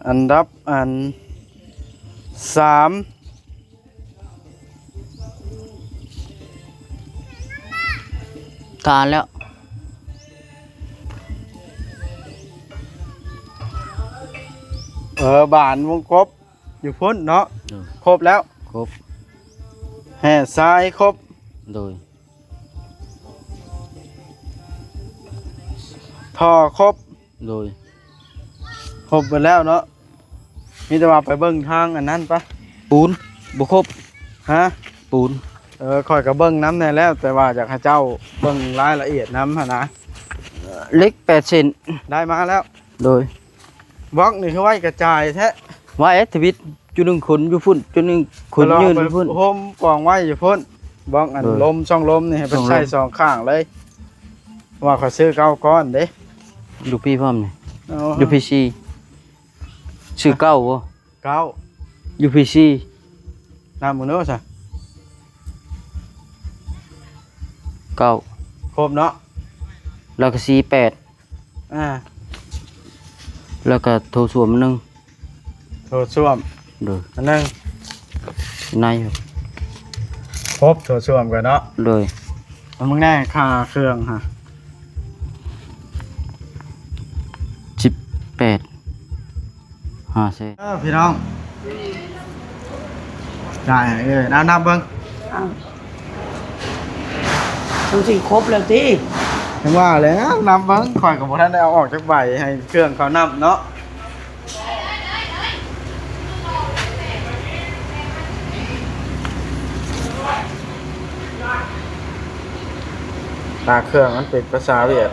ອັນດັບອັນສາມ ການແລ້ວ ເອີ ບ້ານວົງກົບຢູ່ພຸ້ນເນາະ. ໂດຍ ຄົບແລ້ວ ຄົບ ແຮ່ຊາຍຄົບ. ໂດຍ ທໍ່ຄົບ. ໂດຍ ຄົບເບິດແລ້ວເນາະ ມີແຕ່ວ່າໄປເບິ່ງທາງອັນນັ້ນປະ. ປູນບໍ່ຄົບ. ຮະ? ປູນ. ເອີ ຂ້ອຍກໍເບິ່ງນຳແດ່ແລ້ວ ແຕ່ວ່າຢາກໃຫ້ເຈົ້າເບິ່ງລາຍລະອຽດນຳຫັ້ນນະ. ເຫຼັກແປດເສັ້ນ ໄດ້ມາແລ້ວ. ໂດຍ ບລັອກນີ້ຄືໄວ້ກະຈາຍແທ້. ໄວ້ທະວິດ ຈຸດໜຶ່ງຂົນຢູ່ພຸ້ນ ຈຸດໜຶ່ງຂົນ ກໍລອງ ຢືນຢູ່ພຸ້ນ ໂຮມກອງໄວ້ຢູ່ພຸ້ນ. ບລັອກອັນ ໂດຍ ລົມ ຊ່ອງລົມນີ້ໃຫ້ເພິ່ນໃຊ້ສອງຂ້າງເລີຍ ເພາະວ່າຂ້ອຍຊື້ເກົ້າກ້ອນເດ້. ຢູ່ພີ້ພ້ອມນີ້ ໂອ້ ຢູ່ພີຊີ ຊື້ເກົ້າບໍ່? ເກົ້າ ຢູ່ພີຊີ ນັບເບິ່ງດູຊະ. ເກົ້າ ຄົບເນາະ ແລ້ວກໍສີ່ແປດ ອ່າ ແລ້ວກໍໂຖສ້ວມອັນໜຶ່ງ ໂຖສ້ວມ. ໂດຍ ອັນໜຶ່ງ ໃນ ຄົບໂຖສ້ວມກັນເນາະ. ໂດຍ ເບິ່ງແດ່ຄ່າເຄື່ອງຫະ ສິບແປດ ຫ້າແສນ. ເອີ ພີ່ນ້ອງ ຈ່າຍໃຫ້ເອີຍ ນັບ ນັບເບິ່ງ. ອ້າວ ມັນຊິຄົບແລ້ວຕິ? ຈັ່ງວ່າແຫຼະ ນັບເບິ່ງ ຂ້ອຍກໍບໍ່ທັນໄດ້ເອົາອອກຈັກໃບ ໃຫ້ເຄື່ອງເຂົານັບເນາະ. ຕາເຄື່ອງມັນເປັນພາສາຫວຽດ.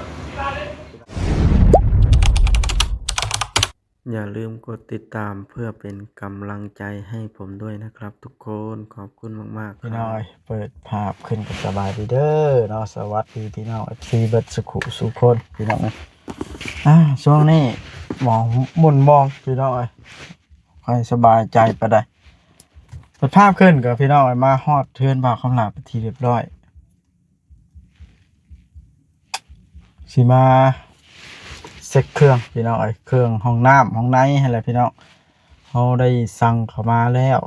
ຢ່າລືມກົດຕິດຕາມເພື່ອເປັນກຳລັງໃຈໃຫ້ຜົມດ້ວຍນະຄັບທຸກຄົນ. ຂອບຄຸນມາກໆ ພີ່ນ້ອງເອີຍ. ເປີດພາບຂຶ້ນກໍສະບາຍດີເດີເນາະ ສະຫວັດດີພີ່ນ້ອງເອັຟຊີເບິດສຸຂູສຸຄົນ ພີ່ນ້ອງເອີຍ. ອາ ຊ່ວງນີ້ໝອງ ໝຸ່ນມອງ ພີ່ນ້ອງເອີຍ ຄ່ອຍສະບາຍໃຈປານໃດ. ເປີດພາບຂຶ້ນກໍພີ່ນ້ອງເອີຍ ມາຮອດເຮືອນບ່າວຄຳຫຼ້າເປັນທີ່ຮຽບຮ້ອຍ. ຊິມາເຊັກເຄື່ອງພີ່ນ້ອງເອີຍ ເຄື່ອງຫ້ອງນ້ຳຫ້ອງໃນຫັ້ນແຫຼະພີ່ນ້ອງ. ເຮົາໄດ້ສັ່ງເຂົ້າມາແລ້ວ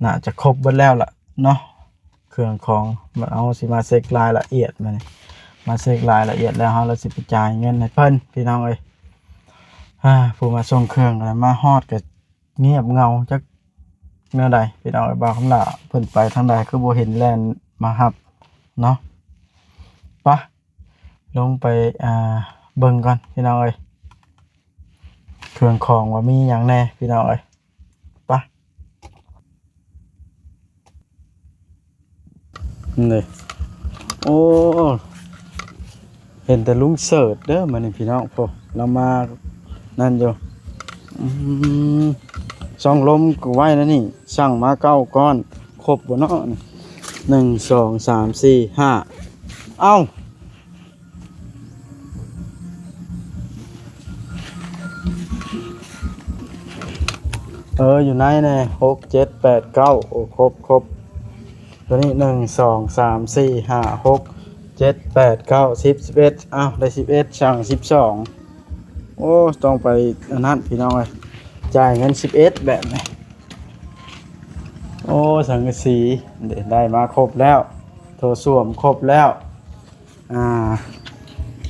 ໜ້າຈະຄົບເບິດແລ້ວລະເນາະ ເຄື່ອງຂອງ. ເຮົາຊິມາເຊັກລາຍລະອຽດ ມານີ້ ມາເຊັກລາຍລະອຽດແລ້ວ ເຮົາລະຊິໄປຈ່າຍເງິນໃຫ້ເພິ່ນ ພີ່ນ້ອງເອີຍ. ອາ ຜູ້ມາສົ່ງເຄື່ອງກໍມາຮອດກໍ ງຽບເຫງົາຈັກແນວໃດພີ່ນ້ອງເອີຍ. ບ່າວຄຳຫຼ້າເພິ່ນໄປທາງໃດ ຄືບໍ່ເຫັນແລ່ນມາຮັບເນາະ. ປະ ລົງໄປ ອ່າ ເບິ່ງກ່ອນພີ່ນ້ອງເອີຍ ເຄື່ອງຂອງວ່າມີຫຍັງແດ່ພີ່ນ້ອງເອີຍ. ປະ. ນີ້ ໂອ້ ເຫັນແຕ່ລຸງເສີດເດີມື້ນີ້ພີ່ນ້ອງ. ໂອ້ ລາວມານັ້ນຢູ່. ອືມ ຊ່ອງລົມກໍໄວ້ແລ້ວນີ້ ສັ່ງມາເກົ້າກ້ອນ ຄົບບໍ່ເນາະ? ໜຶ່ງ ສອງ ສາມ ສີ່ ຫ້າ ເອົ້າ ເອີ ຢູ່ໃນແນ່ ຫົກ ເຈັດ ແປດ ເກົ້າ ໂອ້ ຄົບ ຄົບ. ຕົວນີ້ ໜຶ່ງ ສອງ ສາມ ສີ່ ຫ້າ ຫົກ ເຈັດ ແປດ ເກົ້າ ສິບ ສິບເອັດ ອ້າວ ໄດ້ສິບເອັດ ສັ່ງສິບສອງ. ໂອ້ ຕ້ອງໄປອັນນັ້ນພີ່ນ້ອງເອີຍ ຈ່າຍເງິນສິບເອັດແບບນີ້. ໂອ້ ສັງກະສີ ເດ້ ໄດ້ມາຄົບແລ້ວ ໂຖສ້ວມຄົບແລ້ວ. ອ່າ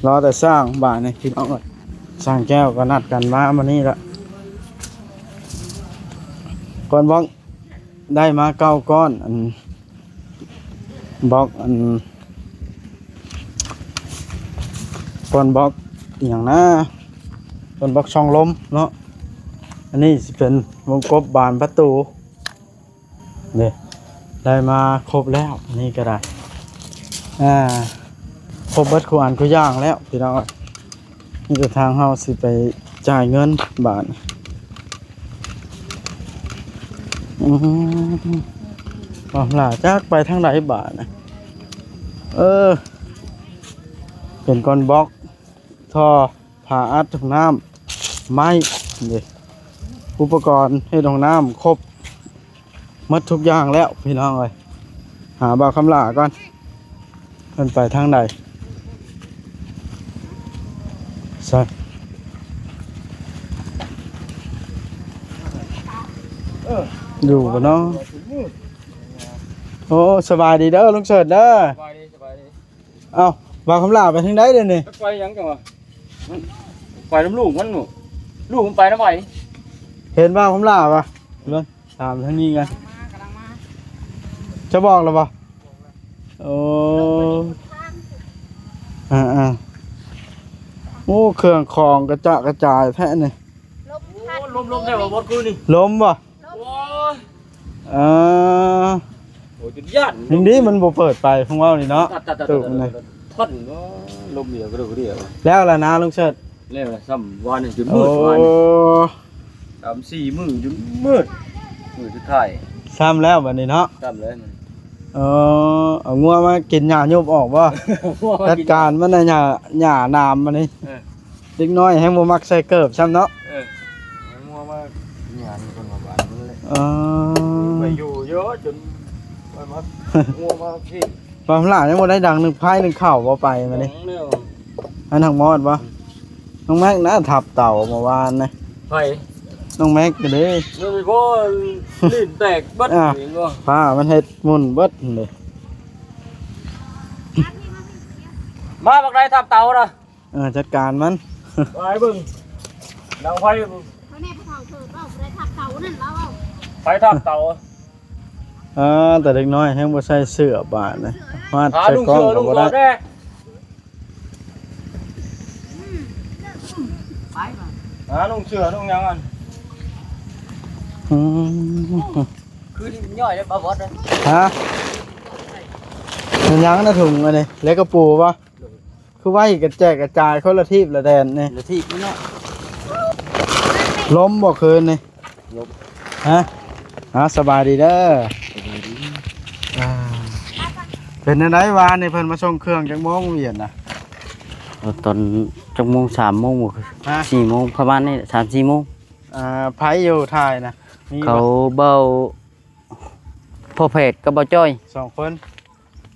ລໍແຕ່ຊ່າງບາດນີ້ພີ່ນ້ອງເອີຍ. ຊ່າງແກ້ວກໍນັດກັນມາມື້ນີ້ລະ ກ່ອນບລັອກ ໄດ້ມາເກົ້າກ້ອນ ອັນ ບລັອກ ອັນ ກ່ອນບລັອກອີ່ຫຍັງນະ ກ່ອນບລັອກຊ່ອງລົມເນາະ. ອັນນີ້ຊິເປັນວົງກົບບານປະຕູ. ນີ້ ໄດ້ມາຄົບແລ້ວ ອັນນີ້ກໍໄດ້ ອ່າ ຄົບເບິດຄູ່ອັນຄູ່ຢ່າງແລ້ວພີ່ນ້ອງ. ມີແຕ່ທາງເຮົາຊິໄປຈ່າຍເງິນບາດ. ອືມ ວ່າລະຈັກໄປທາງໃດບາດນະ. ເອີ ເປັນກ້ອນບລັອກ ທໍ່ ຜ້າອັດຫ້ອງນ້ຳ ໄມ້ ນີ້ ອຸປະກອນເຮັດຫ້ອງນ້ຳຄົບໝົດທຸກຢ່າງແລ້ວພີ່ນ້ອງເອີຍ. ຫາບ່າວຄຳຫຼ້າກ່ອນ ເພິ່ນໄປທາງໃດ ໃສ່. ຢູ່ບໍ່ເນາະ? ໂອ້ ສະບາຍດີເດີລຸງເສີດເດີ. ສະບາຍດີ ສະບາຍດີ. ເອົ້າ ບ່າວຄຳຫຼ້າໄປທາງໃດເດນີ້? ໄປຫຍັງຈັງຫວະ? ມັນໄປນຳລູກມັນ ລູກມັນໄປນຳໃຜ? ເຫັນບ່າວຄຳຫຼ້າບໍ່? ເບິ່ງ ຖາມທາງນີ້ກັນ. ຈະບອກແລ້ວບໍ່? ໂອ້ ອ່າໆ ໂອ້ ເຄື່ອງຂອງກະຈະກະຈາຍແທ້ນີ້. ລົມ ໂອ້ ລົມ ລົມແທ້ບໍ່ ບໍ່ຄືນີ້ ລົມບໍ່? ໂອ້ຍ ອ່າ ໂອ້ຍ ຈົນຢ້ານ. ຍັງດີມັນບໍ່ເປີດໄປ ພວກເຮົານີ້ເນາະ. ຕະ ຕະ ຕະ ຕະ ຕະ ຕະ ຕະ ຕະ ທັນເນາະ ລົມດຽວກະດູກດຽວ. ແລ້ວລະນາລຸງເສີດ? ແລ້ວລະ ຊ່ຳວານນີ້ຈົນມືດ ໂອ້ ວານນີ້ ສາມສີ່ມື້ຈົນມືດ ມື້ສຸດທ້າຍ ຊ່ຳແລ້ວບັດນີ້ເນາະ. ຊ່ຳແລ້ວມັນ ເອີ ເອົາງົວມາກິນຫຍ້າຍຸບອອກບໍ່? ຈັດການມັນນະ ຫຍ້າ ຫຍ້າໜາມມັນນີ້. ເອີ ເດັກນ້ອຍແຮງບໍ່ມັກໃສ່ເກີບຊ້ຳເນາະ. ເອີ ໃຫ້ງົວມາຫຍ້ານີ້ເພິ່ນວ່າບາດນັ້ນແຫຼະ. ເອີ ໄປຢູ່ເຍອະຈົນໄປມາ ງົວມາພີ້. ບາງຫຼ້າຍັງບໍ່ໄດ້ດັງໜຶ່ງພາຍໜຶ່ງເຂົ້າບໍ່ໄປມານີ້. ຍັງແລ້ວ ອັນທາງມອດບໍ່? ນ້ອງແມັກນະທັບເຕົາເມື່ອວານນະ. ໃຜ? ນ້ອງແມັກເດ້. ມັນມີບໍ່ ລີ້ນແຕກເບິດ ອ່າ ເຫັນບໍ່? ຜ້າມັນເຮັດໝຸ່ນເບິດເດ້. ມາບັກໃດທັບເຕົານະ? ເອີ ຈັດການມັນ ໄປເບິ່ງ ດັງໄຟ ເຂົາແນ່ຜູ້ເຖົ້າເທີດເວົ້າ ຜູ້ໃດທັບເຕົານັ້ນລາວເວົ້າ ໃຜທັບເຕົາ? ອ່າ ແຕ່ເດັກນ້ອຍແຮງບໍ່ໃສ່ເສື້ອບາດນະ ຫານຸ່ງເສື້ອນຸ່ງກະບໍ່ໄດ້. ຫານຸ່ງເສື້ອນຸ່ງຫຍັງອັນ ອືມ ຄືນີ້ມັນຍ່ອຍເດ້ ບໍ່ບອດເດ້. ຮະ ແມ່ນຫຍັງນະຖົງອັນນີ້ ເຫຼັກກະປູບໍ່? ຄືໄວ້ກະແຈກກະຈາຍຄົນລະທີບລະແດນນີ້ ລະທີບນີ້ເນາະ. ລົມບໍ່ຄືນນີ້? ລົມ. ຮະ? ອ່າ ສະບາຍດີເດີ. ສະບາຍດີ. ອ່າ ເປັນແນວໃດວານນີ້ ເພິ່ນມາສົ່ງເຄື່ອງຈັກໂມງວຽນນະ? ເອີ ຕອນຈັກໂມງ? ສາມໂມງບໍ່? ຮະ? ສີ່ໂມງ ປະມານນີ້ ສາມສີ່ໂມງ. ອ່າ ໃຜຢູ່ທ້າຍນະ? ມີ ເຂົາ ບໍ່? ເບົາພໍ່ແພດກັບເບົາຈ້ອຍ ສອງຄົນ.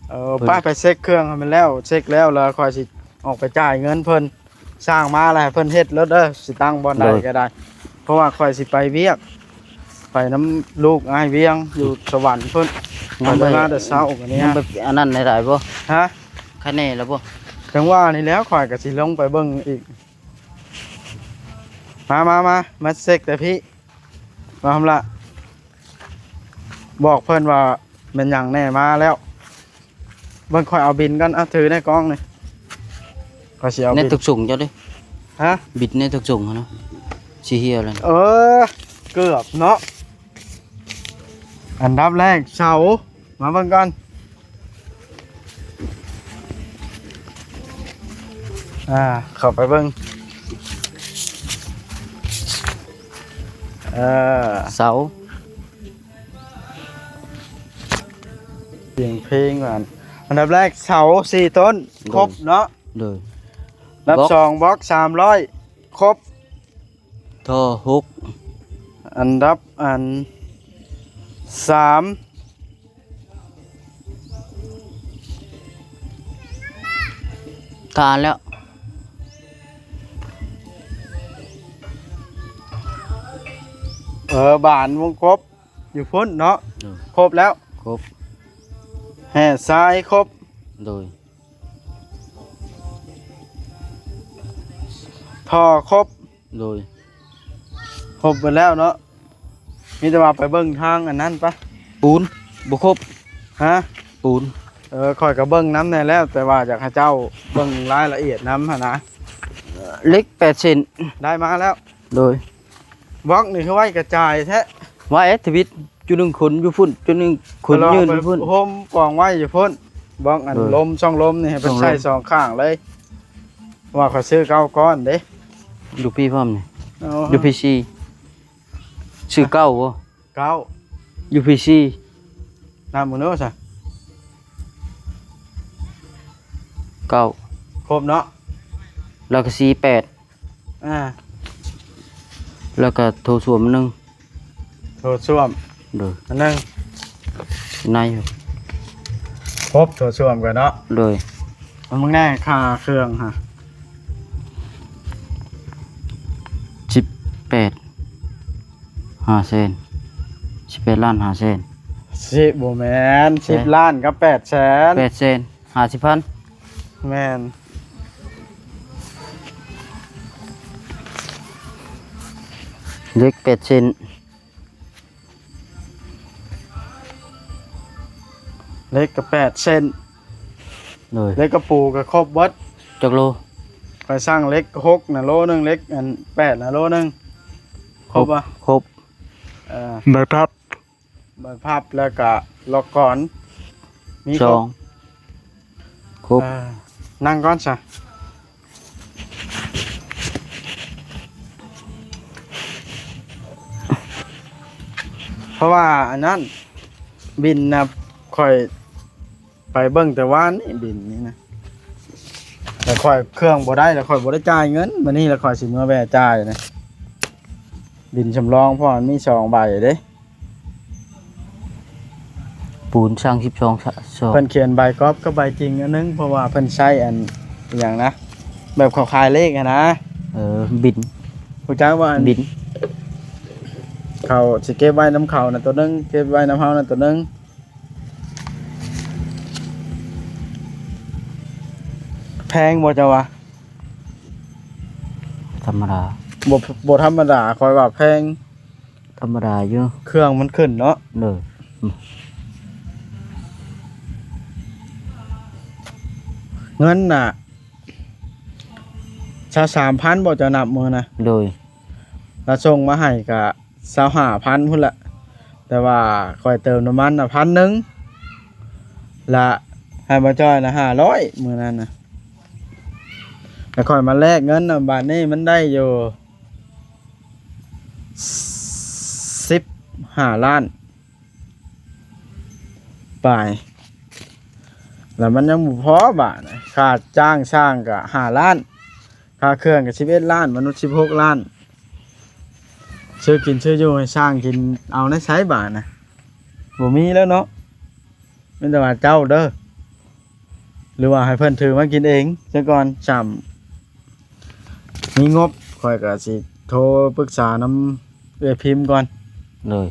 ເອີ ເພິ່ນ ໄປ ໄປເຊັກເຄື່ອງໃຫ້ມັນແລ້ວ ເຊັກແລ້ວ ແລ້ວຂ້ອຍຊິອອກໄປຈ່າຍເງິນເພິ່ນ. ຊ່າງມາແລ້ວໃຫ້ເພິ່ນເຮັດໂລດເດີ ຊິຕັ້ງບ່ອນໃດກະໄດ້ ໂດຍ ເພາະວ່າຂ້ອຍຊິໄປວຽກ ໄປນຳລູກອ້າຍວຽງຢູ່ສະຫວັນພຸ້ນ. ຍັງໄປ ຂ້ອຍມາແຕ່ເຊົ້າກະນີ້ ຍັງໄປອັນນັ້ນໄດ້ຫຼາຍບໍ່? ຮະ? ຄະແນລະບໍ່? ຈັ່ງວ່ານີ້ແຫຼະ ຂ້ອຍກະຊິລົງໄປເບິ່ງອີກ. ມາ ມາ ມາ ມາເຊັກແຕ່ພີ້ ມາ ຄຳລະ ບອກເພິ່ນວ່າແມ່ນຫຍັງແນ່ມາແລ້ວ. ເບິ່ງ ຂ້ອຍເອົາບິນກ່ອນ. ອ່ະ ຖືແນ່ກ້ອງນີ້ ຂ້ອຍຊິເອົາ ແນ່ ບິນ ທຸກສົ່ງເຈົ້າເດ້. ຮະ? ບິນແນ່ ທຸກສົ່ງຫັ້ນນະ ຊິເຫ່ຍແລ້ວ. ເອີ ເກືອບເນາະ. ອັນດັບແລກເສົາ ມາເບິ່ງກ່ອນ. ອ່າ ເຂົ້າໄປເບິ່ງ. ເອີ ເສົາ ສຽງເພງວ່າ ອັນດັບແລກເສົາສີ່ຕົ້ນ ໂດຍ ຄົບເນາະ. ໂດຍ. ອັນດັບ ບລັອກ ສອງ ບລັອກສາມຮ້ອຍ ຄົບ. ທໍ່ຫົກ. ອັນດັບອັນສາມ ການແລ້ວ. ເອີ ບານວົງກົບຢູ່ພຸ້ນເນາະ. ໂດຍ. ຄົບແລ້ວ. ຄົບ. ແຮ່ຊາຍຄົບ. ໂດຍ. ທໍ່ຄົບ. ໂດຍ. ຄົບເບິດແລ້ວເນາະ ມີແຕ່ວ່າໄປເບິ່ງທາງອັນນັ້ນປະ. ປູນບໍ່ຄົບ. ຮະ? ປູນ. ເອີ ຂ້ອຍກະເບິ່ງນຳແນ່ແລ້ວ ແຕ່ວ່າຢາກໃຫ້ເຈົ້າເບິ່ງລາຍລະອຽດນຳຫັ້ນນະ. ເຫຼັກແປດເຊັນ ໄດ້ມາແລ້ວ. ໂດຍ. ບລັອກນີ້ຄືໄວ້ກະຈາຍແທ້. ໄວ້ທະວິດ ຈຸດໜຶ່ງຂົນຢູ່ພຸ້ນ ຈຸດໜຶ່ງຂົນຍື່ນຢູ່ພຸ້ນ ໂຮມກອງໄວ້ຢູ່ພຸ້ນ. ບລັອກອັນ ໂດຍ ລົມ ຊ່ອງລົມນີ້ໃຫ້ເພິ່ນໃສ່ສອງຂ້າງເລີຍ ເພາະວ່າຂ້ອຍຊື້ເກົ້າກ້ອນເດ້. ຢູ່ພີ້ພ້ອມນີ້. ອໍ ຢູ່ພີ້ສີ່ ຊື້ເກົ້າບໍ່? ເກົ້າ ຢູ່ພີ້ສີ່ ນັບເບິ່ງດູຊະ. ເກົ້າ ຄົບເນາະ ແລ້ວກະສີ່ແປດ. ອ່າ ແລ້ວກະໂຖສ້ວມອັນໜຶ່ງ. ໂຖສ້ວມ. ໂດຍ. ອັນໜຶ່ງ ໃນ ຄົບໂຖສ້ວມກັນເນາະ. ໂດຍ. ເອົາເບິ່ງແນ່ຄ່າເຄື່ອງຫະ ສິບແປດ ຫ້າແສນ. ສິບແປດລ້ານຫ້າແສນ ສິ ບໍ່ແມ່ນ ສິບລ້ານກັບແປດແສນ ແປດແສນຫ້າສິບພັນ ແມ່ນ ເຫຼັກແປດເຊັນ ເຫຼັກກໍແປດເຊັນ ໂດຍ ເຫຼັກກະປູກໍຄົບເບິດ ຈັກໂລ? ຂ້ອຍສັ່ງເຫຼັກຫົກນະໂລໜຶ່ງ ເຫຼັກອັນແປດນະໂລໜຶ່ງ ຄົບບໍ່? ຄົບ ເອີ ໃບພັບ ໃບພັບ ແລ້ວກະລັອກກອນ ມີຄົບ ສອງ ຄົບ ເອີ ນັ່ງກ່ອນຊະ ເພາະວ່າອັນນັ້ນ ບິນນະ ຂ້ອຍໄປເບິ່ງແຕ່ວານນີ້ ບິນນີ້ນະ ແລ້ວຂ້ອຍເຄື່ອງບໍ່ໄດ້ ແລ້ວຂ້ອຍບໍ່ໄດ້ຈ່າຍເງິນ ມື້ນີ້ແລ້ວຂ້ອຍຊິເມືອແວ່ຈ່າຍນະ ບິນສຳລອງ ເພາະມັນມີສອງໃບເດ້. ປູນຊ່າງສິບສອງ ສະ ສອງ ເພິ່ນຂຽນໃບກອບກັບໃບຈິງອັນໜຶ່ງ ເພາະວ່າເພິ່ນໃຊ້ອັນ ອີຫຍັງນະ ແບບເຂົາຂາຍເລກຫັ້ນນະ ເອີ ບິນ ຮູ້ຈັກວ່າອັນ ບິນ ເຂົາຊິເກັບໄວ້ນຳເຂົານະໂຕໜຶ່ງ ເກັບໄວ້ນຳເຮົານະໂຕໜຶ່ງ ແພງບໍ່ເຈົ້າວ່າ? ທຳມະດາ ບໍ່ ບໍ່ທຳມະດາ ຂ້ອຍວ່າແພງ. ທຳມະດາຢູ່ ເຄື່ອງມັນຂຶ້ນເນາະ ໂດຍ ເງິນນະ ຊາວສາມພັນບໍ່ ເຈົ້ານັບມື້ນະ ໂດຍ ລະສົ່ງມາໃຫ້ກະຊາວຫ້າພັນພຸ້ນລະ ແຕ່ວ່າຂ້ອຍເຕີມນ້ຳມັນນະພັນໜຶ່ງ ລະໃຫ້ບ່າວຈ້ອຍນະຫ້າຮ້ອຍມື້ນັ້ນນະ ແລ້ວຂ້ອຍມາແລກເງິນນະ ບາດນີ້ມັນໄດ້ຢູ່ ສິບຫ້າລ້ານປາຍ ແລ້ວມັນຍັງບໍ່ພໍບາດ ຄ່າຈ້າງຊ່າງກະຫ້າລ້ານ ຄ່າເຄື່ອງກະສິບເອັດລ້ານ ມະນຸດສິບຫົກລ້ານ ຊື້ກິນຊື້ຢູ່ໃຫ້ຊ່າງກິນ ເອົາໃນໃສບາດນະ ບໍ່ມີແລ້ວເນາະ ມີແຕ່ວ່າເຈົ້າເດີ ຫຼືວ່າໃຫ້ເພິ່ນຖືມາກິນເອງຊະກ່ອນ ຊ່ຳມີງົບ ຂ້ອຍກະຊິໂທປຶກສານຳເອື້ອຍພິມກ່ອນ ໂດຍ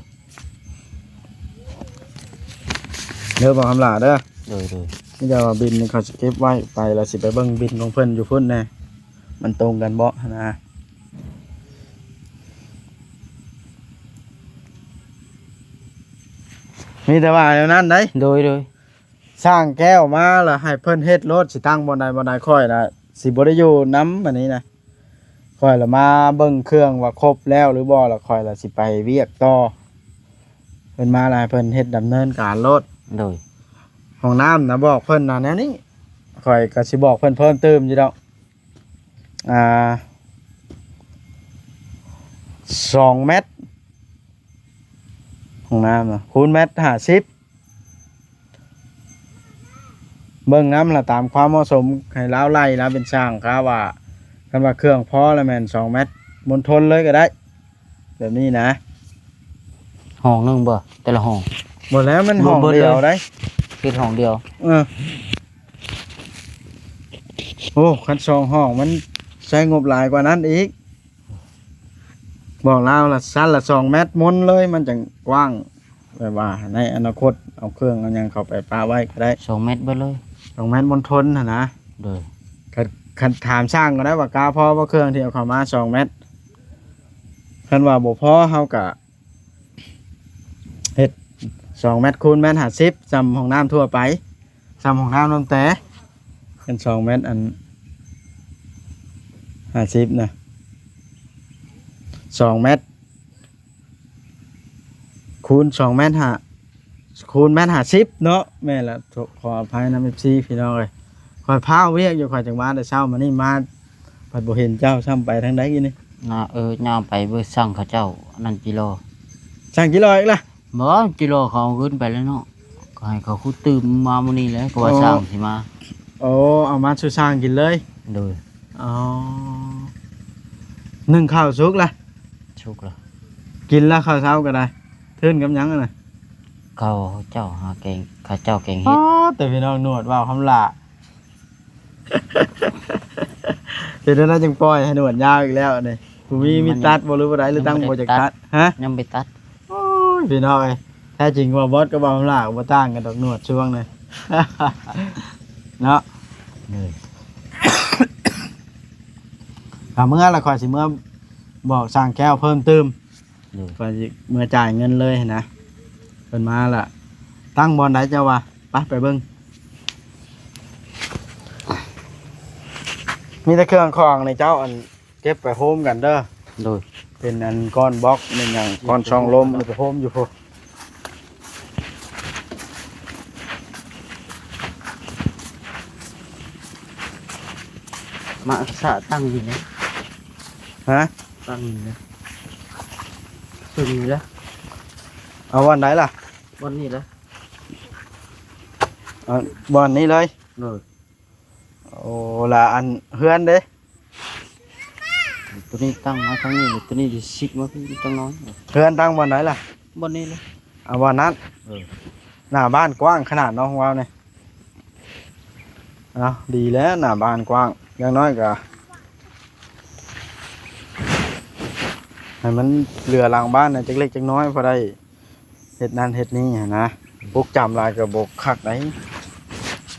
ເດີ ບໍ່ຄຳຫຼ້າເດີ ໂດຍ ໂດຍ ມີແຕ່ວ່າບິນນີ້ຂ້ອຍຊິເກັບໄວ້ ໄປແລ້ວຊິໄປເບິ່ງບິນຂອງເພິ່ນຢູ່ພຸ້ນແດ່ ມັນຕົງກັນບໍ່ຫັ້ນນະ ມີແຕ່ວ່າແນວນັ້ນໄດ໋ ໂດຍ ໂດຍ. ສ້າງແກ້ວມາລະໃຫ້ເພິ່ນເຮັດໂລດ ຊິຕັ້ງບ່ອນໃດບ່ອນໃດ ຂ້ອຍລະຊິບໍ່ໄດ້ຢູ່ນຳ ອັນນີ້ນະ ຂ້ອຍລະມາເບິ່ງເຄື່ອງວ່າຄົບແລ້ວຫຼືບໍ່ ລະຂ້ອຍລະຊິໄປວຽກຕໍ່ ເພິ່ນມາລະໃຫ້ເພິ່ນເຮັດດຳເນີນການໂລດ ໂດຍ ຫ້ອງນ້ຳນະ ບອກເພິ່ນນະແນວນີ້ ຂ້ອຍກະຊິບອກເພິ່ນເພີ່ມຕື່ມຢູ່ດອກ ອ່າ ສອງແມັດ ຫ້ອງນ້ຳນະ ຄູນແມັດຫ້າສິບ ເບິ່ງນຳລະຕາມຄວາມເໝາະສົມ ໃຫ້ລາວໄລ່ລາວເປັນຊ່າງ ຖ້າວ່າ ຄັນວ່າເຄື່ອງພໍລະແມ່ນສອງແມັດ ມົນທົນເລີຍກໍໄດ້ ແບບນີ້ນະ ຫ້ອງໜຶ່ງບໍ່ ແຕ່ລະຫ້ອງ ບໍ່ແລ້ວ ມັນຫ້ອງດຽວໄດ໋ ເຮັດຫ້ອງດຽວ ເອີ ໂອ້ ຄັນສອງຫ້ອງມັນໃຊ້ງົບຫຼາຍກວ່ານັ້ນອີກ ບອກລາວລະ ຊັ້ນລະສອງແມັດມົນເລີຍ ມັນຈັ່ງກວ້າງ ແບບວ່າໃນອະນາຄົດເອົາເຄື່ອງເອົາຫຍັງເຂົ້າໄປປະໄວ້ກໍໄດ້ ສອງແມັດເບິດເລີຍ ສອງແມັດມົນທົນຫັ້ນນະ ໂດຍ ຄັນ ຄັນຖາມຊ່າງກໍໄດ້ວ່າ ກ້າພໍບໍ່ເຄື່ອງທີ່ເອົາເຂົ້າມາສອງແມັດ ຄັນວ່າບໍ່ພໍເຮົາກະເຮັດສອງແມັດຄູນແມັດຫ້າສິບ ສ່ຳຫ້ອງນ້ຳທົ່ວໄປ ສ່ຳຫ້ອງນ້ຳນ້ຳແຕ ເປັນສອງແມັດ ອັນ ຫ້າສິບນະ ສອງແມັດ ຄູນສອງແມັດຫ້າ ຄູນແມັດຫ້າສິບເນາະ ແມ່ນລະ ຂໍອະໄພນຳ ເອັຟຊີ ພີ່ນ້ອງເອີຍ ຂ້ອຍພ້າວວຽກຢູ່ ຂ້ອຍຈັ່ງມາແຕ່ເຊົ້າ ມານີ້ມາ ພັດບໍ່ເຫັນເຈົ້າຊ້ຳ ໄປທາງໃດກີ້ນີ້ ນະ ເອີ ຍ່າງໄປເບິ່ງຊ່າງເຂົາເຈົ້າ ອັນນັ້ນຈີລໍ ຊ່າງຈີລໍອີກລະ ບໍ່ ຈີລໍເຂົາເອົາຂຶ້ນໄປແລ້ວເນາະ ກໍໃຫ້ເຂົາຂຸດຕື່ມມາມື້ນີ້ແຫຼະ ກໍວ່າ ອໍ ຊ່າງຊິມາ ໂອ້ ເອົາມາສູ່ຊ່າງກິນເລີຍ ໂດຍ ອໍ ໜຶ້ງເຂົ້າສຸກລະ ສຸກລະ ກິນລະເຂົ້າເຊົ້າກໍໄດ້ ທຶນກັບຫຍັງຫັ້ນນະ ເຂົາເຈົ້າຫາແກງ ເຂົາເຈົ້າແກງເຫັດ ອໍ ແຕ່ພີ່ນ້ອງໜວດເວົ້າຄຳຫຼ້າ ເປັນແນວໃດຈັ່ງປ່ອຍໃຫ້ໜວດຍາວອີກແລ້ວນີ້ ບໍ່ມີ ມີຕັດບໍ່ ຫຼືບໍ່ໄດ້ ຫຼືຕັ້ງບໍ່ຢາກຕັດ ຮະ ຍັງບໍ່ໄດ້ຕັດ ໂອ້ ຍ ພີ່ນ້ອງເອີຍ ແທ້ຈິງວ່າບອດກັບບ່າວຄຳຫຼ້າກໍບໍ່ຕ່າງກັນດອກ ໜວດຊ່ວງນີ້ເນາະ. ເອີ ຖ້າເມື່ອລະຂ້ອຍຊິເມືອບອກຊ່າງແກ້ວເພີ່ມຕື່ມ. ໂດຍ ຂ້ອຍຊິເມືອຈ່າຍເງິນເລີຍຫັ້ນນະ. ເພິ່ນມາລະ ຕັ້ງບ່ອນໃດເຈົ້າວ່າ? ໄປ ໄປເບິ່ງ. ມີແຕ່ເຄື່ອງຂອງໃນເຈົ້າ ອັນ ເກັບໄປໂຮມກັນເດີ. ໂດຍ ເປັນອັນກ້ອນບລັອກ ເປັນຫຍັງ ກ້ອນຊ່ອງລົມ ເກັບໄປໂຮມຢູ່ພຸ້ນ. ມາສະຕັ້ງຢູ່ນີ້ ຮະ? ຕັ້ງຢູ່ນີ້ ເຊິ່ງນີ້ລະ. ເອົາບ່ອນໃດລະ? ບ່ອນນີ້ລະ. ເອົາບ່ອນນີ້ເລີຍ. ໂດຍ. ໂອ້ ລະອັນເຮືອນເດ້? ໂຕນີ້ຕັ້ງມາທາງນີ້ ໂຕນີ້ຊິຊິບມາພີ້ຈັກໜ້ອຍ. ເຮືອນຕັ້ງບ່ອນໃດລະ? ບ່ອນນີ້ລະ. ເອົາບ່ອນນັ້ນ. ເອີ ໜ້າບ້ານກວ້າງຂະໜາດເນາະ ຂອງເຮົານີ້. ເອົາ ດີແລ້ວ ໜ້າບ້ານກວ້າງ ຢ່າງໜ້ອຍກະໃຫ້ມັນເຫຼືອຫຼັງບ້ານແດ່ ຈັກເລັກຈັກນ້ອຍ ພໍໄດ້ ເຮັດນັ້ນເຮັດນີ້ຫັ້ນນະ. ປຸກຈຳຫຼາຍກໍບໍ່ຄັກໃດ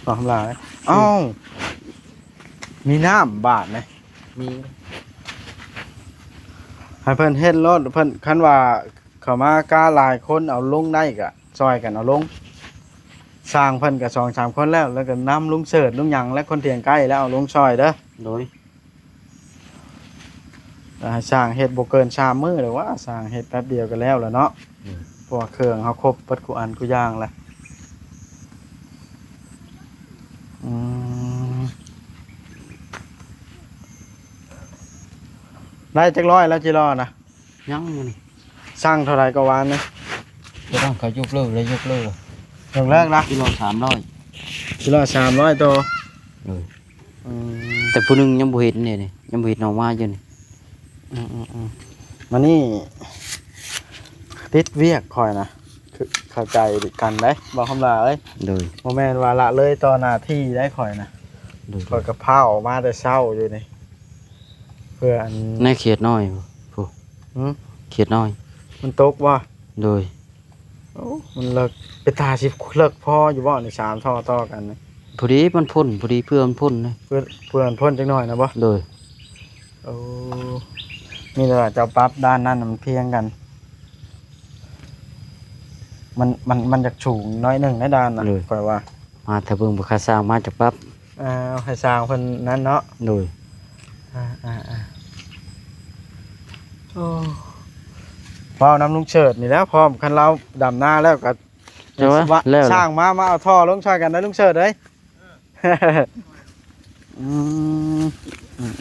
ເນາະ ຄຳຫຼ້າ. ເອົ້າ ມີນ້ຳບາດນີ້ ມີ ໃຫ້ເພິ່ນເຮັດໂລດ. ເພິ່ນ ຄັນວ່າເຂົາມາກະຫຼາຍຄົນເອົາລົງໄດ້ກະຊ່ອຍກັນເອົາລົງ. ຊ່າງເພິ່ນກະສອງສາມຄົນແລ້ວ ແລ້ວກະນຳລຸງເສີດ ລຸງຫຍັງ ແລະ ຄົນທຽງໃກ້ແລ້ວເອົາລົງຊ່ອຍເດີ. ໂດຍ. ແຕ່ໃຫ້ຊ່າງເຮັດບໍ່ເກີນສາມມື້ແລ້ວວ່າ ຊ່າງເຮັດແປັບດຽວກໍແລ້ວແລ້ວເນາະ. ອືມ ເພາະວ່າເຄື່ອງເຮົາຄົບເບິດຄູ່ອັນຄູ່ຢ່າງແລ້ວ. ອືມ ໄດ້ຈັກຮ້ອຍແລ້ວຈິລໍນະ? ຍັງຢູ່ນີ້. ສັ່ງເທົ່າໃດກໍວານນີ້? ບໍ່ຕ້ອງ ເຂົາຍົກເລີກແລ້ວ ຍົກເລີກ ຍົກເລີກລະ. ກິໂລສາມຮ້ອຍ ກິໂລສາມຮ້ອຍໂຕ. ເອີ ອືມ ແຕ່ຜູ້ໜຶ່ງຍັງບໍ່ເຫັນເດນີ້ ຍັງບໍ່ເຫັນອອກມາຢູ່ນີ້. ອືມໆໆ ມານີ້ຕິດວຽກຂ້ອຍນະ ຄືເຂົ້າໃຈກັນໄດ໋ ເວົ້າຄຳລາເອີຍ. ໂດຍ. ບໍ່ແມ່ນວ່າລະເລີຍຕໍ່ໜ້າທີ່ໄດ໋ຂ້ອຍນະ. ໂດຍ. ຂ້ອຍກໍພ້າວອອກມາແຕ່ເຊົ້າຢູ່ນີ້ ເພື່ອອັນ ໃນເຂດນ້ອຍພຸ້ນ. ຫື? ເຂດນ້ອຍ ມັນຕົກບໍ່? ໂດຍ. ໂອ້ ມັນເລິກ ເປັນຕາຊິເລິກພໍຢູ່ບໍ່ນີ້ ສາມທໍ່ຕໍ່ກັນນີ້? ພໍດີມັນພົ້ນ ພໍດີເພື່ອມັນພົ້ນເດ້. ເພື່ອ ເພື່ອມັນພົ້ນຈັກໜ້ອຍນະບໍ່? ໂດຍ. ໂອ້ ມີແຕ່ວ່າເຈົ້າປັບດ້ານນັ້ນໃຫ້ມັນພຽງກັນ ມັນ ມັນ ມັນຢາກສູງໜ້ອຍໜຶ່ງໃນດ້ານນະ. ໂດຍ. ຂ້ອຍວ່າ ມາຖ້າເບິ່ງບໍ່ຄ່າສ້າງມາຈະປັບ. ອ່າ ໃຫ້ຊ່າງເພິ່ນນັ້ນເນາະ. ໂດຍ. ອ່າໆໆ ໂອ້ ເວົ້ານຳລຸງເສີດນີ້ແຫຼະ ພ້ອມ ຄັນລາວດຳນາແລ້ວກໍ ແລ້ວ ຊ່າງມາ ມາເອົາທໍ່ລົງຊ່ອຍກັນເດີລຸງເສີດເອີຍ. ອືມ ອືມ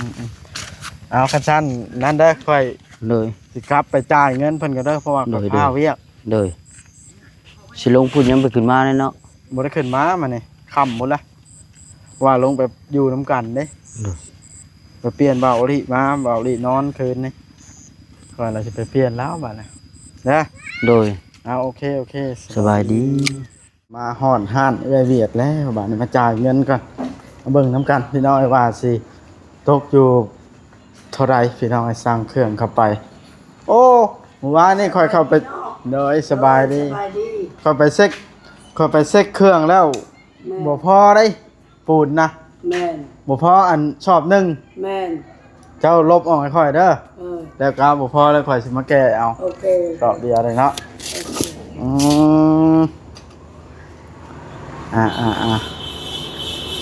ໆ ເອົາ ຄັນຊັ້ນນັ້ນເດີ ຂ້ອຍ ໂດຍ ຊິກັບໄປຈ່າຍເງິນເພິ່ນກ່ອນເດີ ເພາະວ່າ ໂດຍ ຂ້ອຍ ໂດຍ ຄາວຽກ. ໂດຍ. ຊິລົງພຸ້ນຍັງບໍ່ຂຶ້ນມາແນ່ເນາະ. ບໍ່ໄດ້ຂຶ້ນມາ ມານີ້ຄ່ຳພຸ້ນລະ ວ່າລົງໄປຢູ່ນຳກັນເດ້. ໂດຍ. ໄປປ່ຽນບ່າວໂອລິມາ ບ່າວໂອລິນອນຄືນນີ້ ກ່ອນລະຊິໄປປ່ຽນລາວບາດນີ້ເດີ. ໂດຍ. ເອົາ ໂອເຄ ໂອເຄ ສະບາຍດີ. ມາຮອດຮ້ານເອື້ອຍວຽດແລ້ວ ບາດນີ້ມາຈ່າຍເງິນກ່ອນ ມາເບິ່ງນຳກັນພີ່ນ້ອງເອີຍ ວ່າຊິຕົກຢູ່ເທົ່າໃດພີ່ນ້ອງເອີຍ. ສັ່ງເຄື່ອງເຂົ້າໄປ ໂອ້ ມື້ວານນີ້ຂ້ອຍເຂົ້າໄປ ໂດຍ ສະບາຍດີ ສະບາຍດີ. ຂ້ອຍໄປເຊັກ ຂ້ອຍໄປເຊັກເຄື່ອງແລ້ວ ແມ່ນ ບໍ່ພໍເດ້ ປູນນະ. ແມ່ນ. ບໍ່ພໍອັນສອບໜຶ່ງ. ແມ່ນ. ເຈົ້າລົບອອກໃຫ້ຂ້ອຍເດີ. ເອີ ແລ້ວກໍບໍ່ພໍແລ້ວຂ້ອຍຊິມາແກ້ເອົາ. ໂອເຄ. ສອບດຽວເລີຍເນາະ. ໂອເຄ. ອືມ ອ່າໆ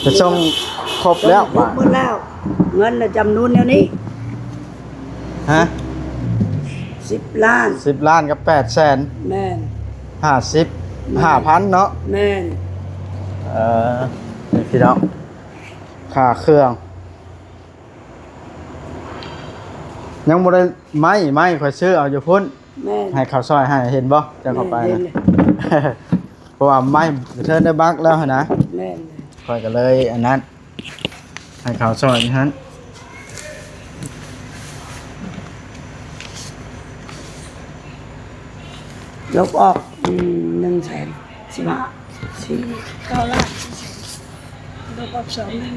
ໆ ໄປສົ່ງຄົບແລ້ວ ເງິນຄົບໝົດແລ້ວ ເງິນລະຈຳນວນແນວນີ້. ຮະ? ສິບລ້ານ ສິບລ້ານກັບແປດແສນ. ແມ່ນ. ຫ້າສິບ ແມ່ນ ຫ້າພັນເນາະ. ແມ່ນ. ເອີ ນີ້ພີ່ນ້ອງ ຄ່າເຄື່ອງ ຍັງບໍ່ໄດ້ໄມ້ ໄມ້ຂ້ອຍຊື້ເອົາຢູ່ພຸ້ນ. ແມ່ນ. ໃຫ້ເຂົາຊ່ອຍໃຫ້ ເຫັນບໍ່ ເຈົ້າເຂົ້າໄປ ແມ່ນ ນະ ເຫັນ. ເພາະວ່າໄມ້ເທີນໄດ້ບັກແລ້ວຫັ້ນນະ. ແມ່ນ. ຂ້ອຍກໍເລີຍອັນນັ້ນ ໃຫ້ເຂົາຊ່ອຍຫັ້ນ ລົບອອກ ອືມ ໜຶ່ງແສນສິບຫ້າ ສີ່ ເກົ້າລ້ານ ລົບອອກສອງໜຶ່ງ.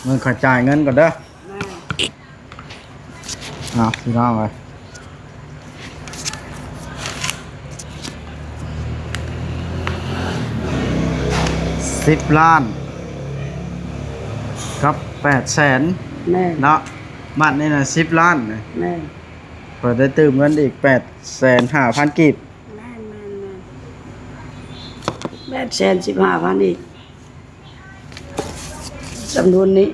ເບິ່ງຂ້ອຍຈ່າຍເງິນກ່ອນເດີ. ແມ່ນ. ອ້າວ ພີ່ນ້ອງເອີຍ ສິບລ້ານກັບແປດແສນ. ແມ່ນ. ເນາະ ບັດນີ້ນະ ສິບລ້ານນະ. ແມ່ນ. ຂ້ອຍໄດ້ຕື່ມເງິນອີກແປດແສນຫ້າພັນກີບ. ແມ່ນໆໆ ແປດແສນສິບຫ້າພັນອີກ ຈຳນວນນີ້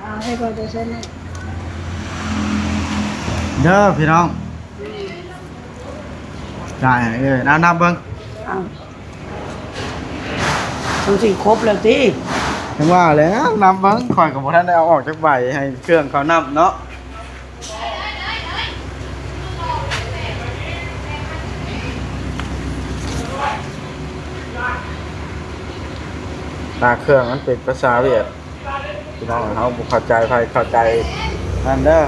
ເອົາໃຫ້ເຂົາໄດ້ຊັ້ນນະ ເດີພີ່ນ້ອງ. ຈ່າຍໃຫ້ເອີຍ ເອົານັບເບິ່ງ. ເອົາ ມັນຊິຄົບແລ້ວຕິ? ຈັ່ງວ່າແຫຼະ ນັບເບິ່ງ ຂ້ອຍກໍບໍ່ທັນໄດ້ເອົາອອກຈັກໃບ ໃຫ້ເຄື່ອງເຂົານັບເນາະ. ຕາເຄື່ອງມັນເປັນພາສາຫວຽດ ພີ່ນ້ອງເຮົາບໍ່ເຂົ້າໃຈ ໃຜເຂົ້າໃຈນັ້ນເດີ.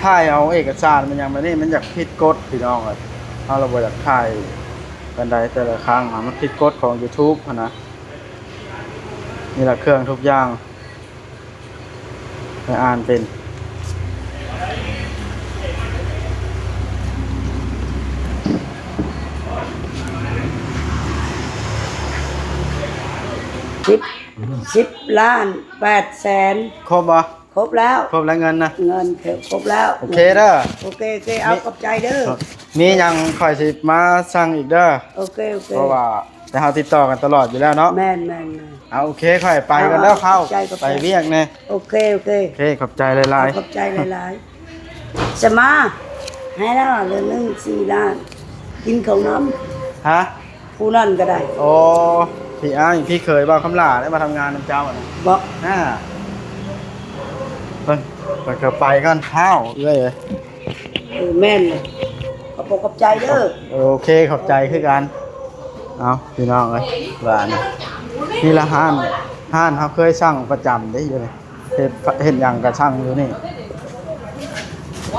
ຖ່າຍເອົາເອກະສານມັນຫຍັງແບບນີ້ ມັນຢາກຜິດກົດ ພີ່ນ້ອງເອີຍ ເຮົາລະບໍ່ຢາກຖ່າຍປານໃດ ແຕ່ລະຄັ້ງນະ ມັນຜິດກົດຂອງ YouTube ຫັ້ນນະ. ນີ້ລະເຄື່ອງທຸກຢ່າງ ຂ້ອຍອ່ານເປັນ ສິບ ສິບລ້ານແປດແສນ. ຄົບບໍ່? ຄົບແລ້ວ ຄົບແລ້ວເງິນນະ? ເງິນຄົບແລ້ວ. ໂອເຄເດີ ໂອເຄ ໂອເຄ ເອົາ ມີ ຂອບໃຈເດີ. ມີຫຍັງຂ້ອຍຊິມາສັ່ງອີກເດີ. ໂອເຄ ໂອເຄ ເພາະວ່າ ແຕ່ເຮົາຕິດຕໍ່ກັນຕະຫຼອດຢູ່ແລ້ວເນາະ. ແມ່ນໆໆ ເອົາ ໂອເຄ ຂ້ອຍໄປກ່ອນເດີ. ເອົາ ເອົາ ເຂົາ ໄປວຽກແດ່. ໂອເຄ ໂອເຄ ໂອເຄ ຂອບໃຈຫຼາຍໆ ຂອບໃຈຫຼາຍໆ. ສະມາ ໃຫ້ແລ້ວເດືອນໜຶ່ງສີ່ລ້ານ ກິນເຂົ້ານຳ. ຮະ? ຜູ້ນັ້ນກໍໄດ້. ໂອ້ ພີ່ອ້າຍ ພີ່ເຂີຍບ່າວຄຳຫຼ້າໄດ້ມາທຳງານນຳເຈົ້ານະ. ບໍ່ ອາ ເພິ່ນ ເພິ່ນກໍໄປກ່ອນ ທ້າວເອື້ອຍເອີຍ. ເອີ ແມ່ນເລີຍ ຂອບອົກຂອບໃຈເດີ. ໂອເຄ ຂອບໃຈຄືກັນ. ເອົາ ພີ່ນ້ອງເອີຍ ວ່ານີ້ ນີ້ລະຮ້ານ ຮ້ານເຮົາເຄີຍສັ່ງປະຈຳເດ້ຢູ່ນີ້ ເຮັດ ເຮັດຫຍັງກໍສັ່ງຢູ່ນີ້.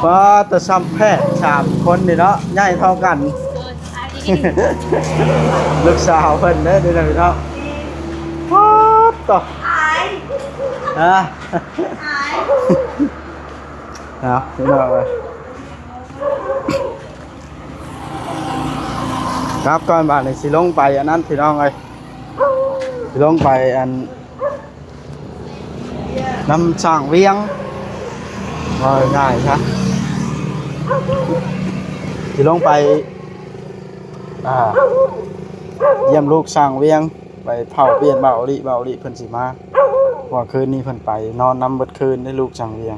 ປ້າດ ແຕ່ຊ່ຳແພດສາມຄົນນີ້ເນາະ ໃຫຍ່ເທົ່າກັນ. ລູກສາວເພິ່ນເດີ ເດີພີ່ນ້ອງ. ປ້າດ ຕະ ອາຍ ຮະ ອາຍ ເອົາ ພີ່ນ້ອງເອີຍ ກັບກ່ອນ ບາດນີ້ຊິລົງໄປອັນນັ້ນ ພີ່ນ້ອງເອີຍ ຊິລົງໄປອັນ ນຳຊ່າງວຽງ ເວົ້າງ່າຍໆຊະ ຊິລົງໄປ ອ່າ ຢ້ຽມລູກຊ່າງວຽງ ໄປເຝົ້າວຽກເບົາລິ ເບົາລິເພິ່ນຊິມາ ເພາະວ່າຄືນນີ້ເພິ່ນໄປນອນນຳເບິດຄືນເດ້ ລູກຊ່າງວຽງ.